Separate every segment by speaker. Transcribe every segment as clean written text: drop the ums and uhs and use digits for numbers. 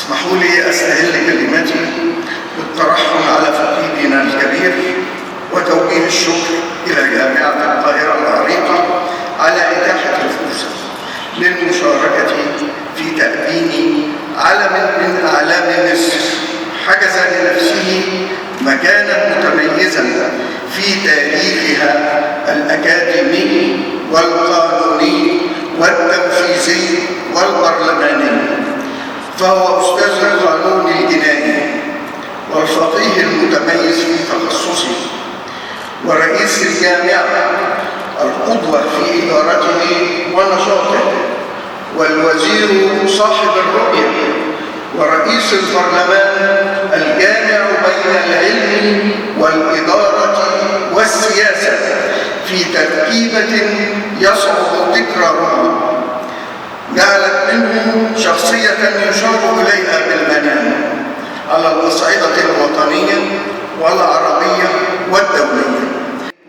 Speaker 1: اسمحوا لي أستهل كلمتي بالترحم على فقيدنا الكبير وتوجيه الشكر إلى جامعة القاهرة العريقة على إتاحة الفرصة للمشاركة في تأمين علم من أعلام مصر حجز لنفسه مكانا متميزا في تاريخها الأكاديمي والقانوني والتنفيذي والبرلماني، فهو أستاذ القانون الجنائي والفقيه المتميز في تخصصه ورئيس الجامعة القدوة في إدارته ونشاطه، والوزير صاحب الرؤية، ورئيس البرلمان الجامع بين العلم والإدارة والسياسة في تركيبة يصعب تكرارها، جعلت منه شخصية يشار إليها بالمنام على الأصعدة الوطنية والعربية والدولية،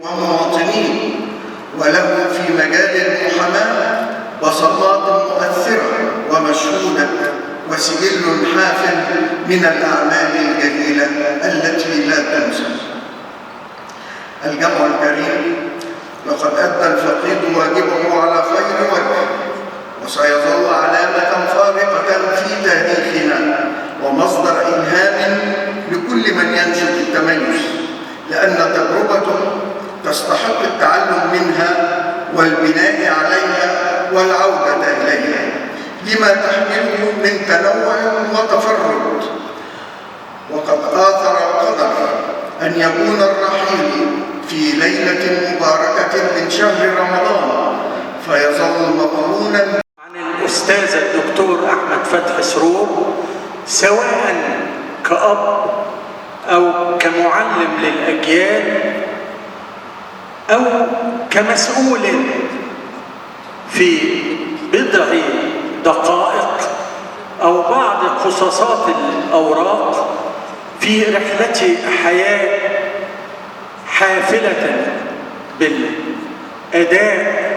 Speaker 1: ومواطنين، وله في مجال المحاماة بصمات مؤثرة ومشهودة وسجل حافل من الأعمال الجليلة التي لا تنسى. الجمع الكريم، لقد أدى الفقيد واجبه على خير وجه، وسيظل علامة فارقة في تاريخنا ومصدر إلهام لكل من ينشد التميز، لأن تجربته تستحق التعلم منها والبناء عليها والعودة إليها لما تحمله من تنوع وتفرد. وقد آثر القدر أن يكون الرحيل في ليلة مباركة من شهر رمضان، فيظل مقرونا
Speaker 2: عن الأستاذ الدكتور أحمد فتحي سرور، سواء كأب أو كمعلم للأجيال أو كمسؤول في بضع دقائق أو بعض قصصات الأوراق في رحلة حياة حافلة بالأداء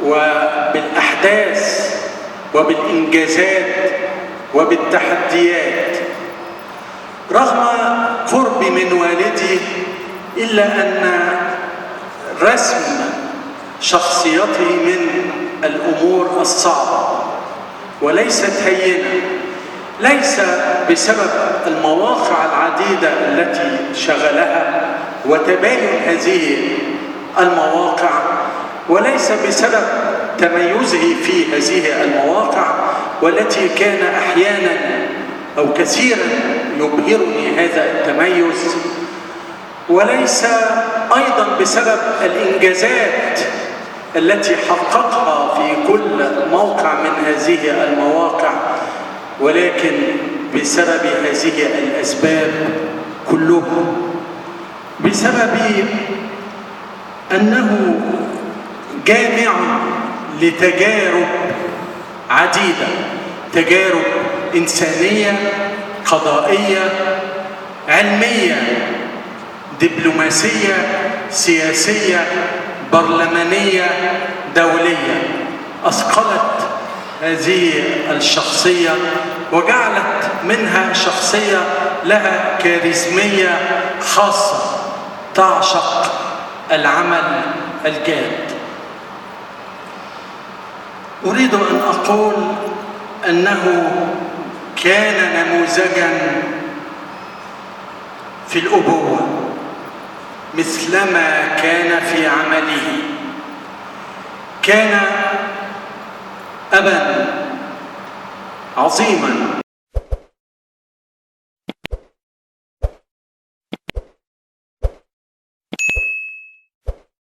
Speaker 2: وبالأحداث وبالإنجازات وبالتحديات. رغم قربي من والدي إلا أن رسم شخصيته من الأمور الصعبة وليست هينة، ليس بسبب المواقع العديدة التي شغلها وتباين هذه المواقع، وليس بسبب تميزه في هذه المواقع والتي كان أحيانا أو كثيرا يبهرني هذا التميز، وليس أيضا بسبب الإنجازات التي حققها في كل موقع من هذه المواقع، ولكن بسبب هذه الأسباب كلها، بسبب أنه جامع لتجارب عديدة، تجارب إنسانية، قضائية، علمية، دبلوماسية، سياسية، برلمانية، دولية، أثقلت هذه الشخصية وجعلت منها شخصية لها كاريزمية خاصة تعشق العمل الجاد. أريد أن أقول أنه كان نموذجاً في الأبوة مثلما كان في عمله. كان أباً عظيماً